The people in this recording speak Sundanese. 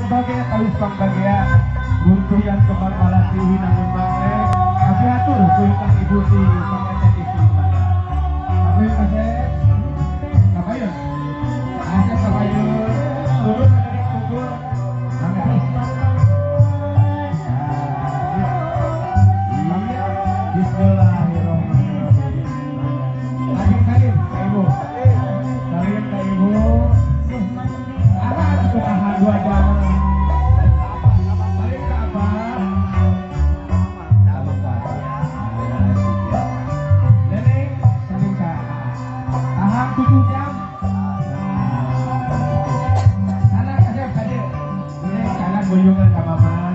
Pangbagia tawis pangbagia runtuyan kembang malati winangun mangre abdi atur ku ingkang ibu di panganten istri mangga. Abdi kasep kapayun. Asep kapayun. Turun dari tunggu. Mangga. Bismillahirrahmanirrahim. Lagi salim ke ibu. Salim ke ibu. Tahan, tahan 2 jam. Salim ke apa? Salim ke apa? Neneng, salim ke tahan 7 jam. Sana kasih kasih. Neneng kanan boyongan ke mama.